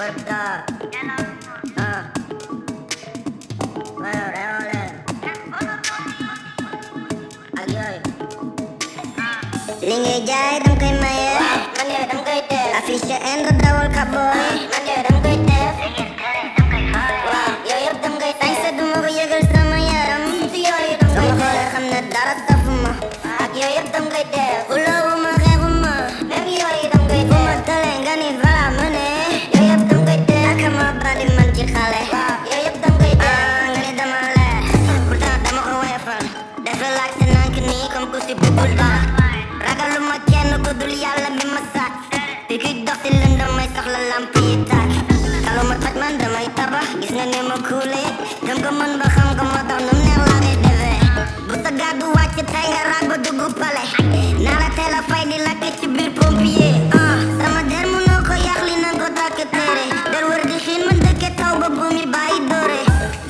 Puerta. Bueno, réole. Ak yooyu. Li ngay jaay dam koy maye. Man de dam koy def. Affiche Inde dawal kaboy. Man de dam koy def. Waaw yooyu yëpp dam koy sañ sa duma ko yëgal sama yaram. Yooyu dam koy def. Sama xoolee xam ne dara safuma. Ak yooyu yëpp dam koy def. Xulawuma xeexuma. Même yooyu dam koy def. Bu ma tëlee nga ni voilà ma ne. Yooyu yëpp dam koy def. Ak ma bandi man ci xale. Yooyu yëpp dam koy def. Nga ni dama leer. Pourtant dama ko weefal. Defe laaj si nank nii comme ku si bëggul dara. Ragaluma kenn ku dul yàlla mi ma sàkk. Fi kuy dox si lëndëm may soxla lamp yi tàkk. Taluma toj man damay tabax. Gis nga ni ma kuulee. Gëm ko mën ba xam ko moo tax nu neex laa koy defee. Bu sa gàddu wàcc tey nga raag ba dugg pale. Naa la teel a fay di lakk ci biir pompier. Sama der mënoo ko yàq li nan ko tàkk téere. Der wër di xiin man dëkke taw ba buum yi bàyyi dóore.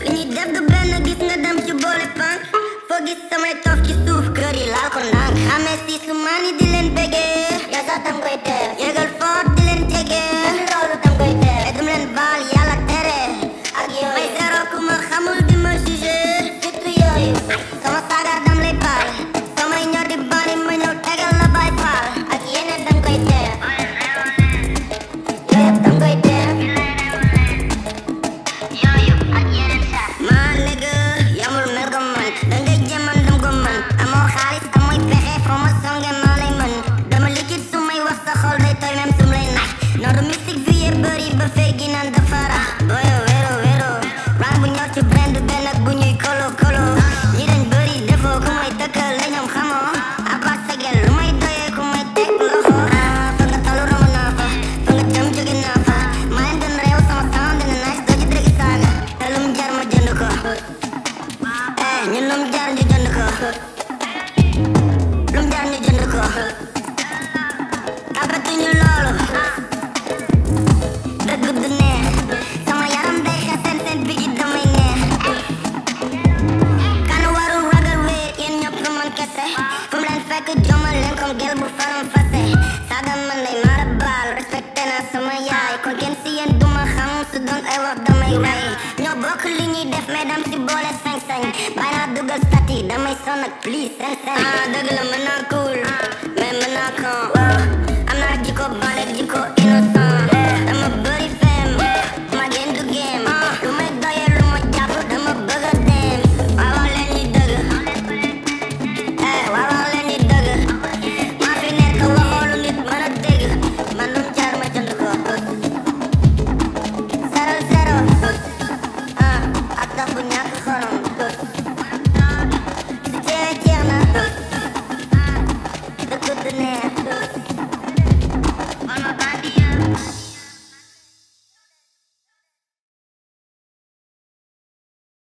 Li ñuy def du benn gis nga dem ci boole pànk. Foo gis samay tof ci suuf kër yi laal ko ndànk. Xamee si su maan yi di leen bégee. Yaa sax dam koy def. Yëgal foot di leen jege. Loolu dam koy def. Mais dum leen baal yàlla tere. Ak yooyu may zéro ku ma xamul di ma jugé. Surtout yooyu sama saaga dam lay baal. Samay ñor di bani ma ñëw tegal la bay faal. Ak yeneen dam koy def. Yooyu dam koy def. Yooyu ak yeneen sax. Maa nigga yamul mel ko man. Dangay jéeman dam ko man. Amoo xaalis amoy pexe foo ma songe maa lay mën. Dama liquide su may wax sa xol day tooy même sum lay nax. Nooru mystique bi yee bëri ba fay gi naan dafa rax. Boyo wéro wéro. Rang bu ñor ci brand benn ak bu ñuy kolo kolo. Ñi dañ bëri defoo ku may tëkkal la ñoom xamoo. À part sa gel lu may doyee ku may teg loxo. Fa nga talu romb naa fa. Fa nga jëm jóge naa fa. Maa leen gën réew sama sound dina nice doo ci dégg saaga. Te lum jar ma jënd ko. Ñun lum jar ñu jënd ko. Lum jar ñu jënd ko. Tapatuñu loolu. Dëgg du neex. Sama yaram day xesen seen bigi damay neex. Kan warul ragal wéer yéen ñëpp nga mën kese. Fu mu leen fekk jomal leen comme gel bu faram fase. Saaga man lay mara baal respecté naa sama yaay. Kon kenn si yéen duma xam su doon ay wax damay rey. Ñoo bokk li ñuy def mais dam si boole sañ-sañ. Bàyyi naa dugal stati damay sonn ak please sen sen. Dëgg la mën naa cool.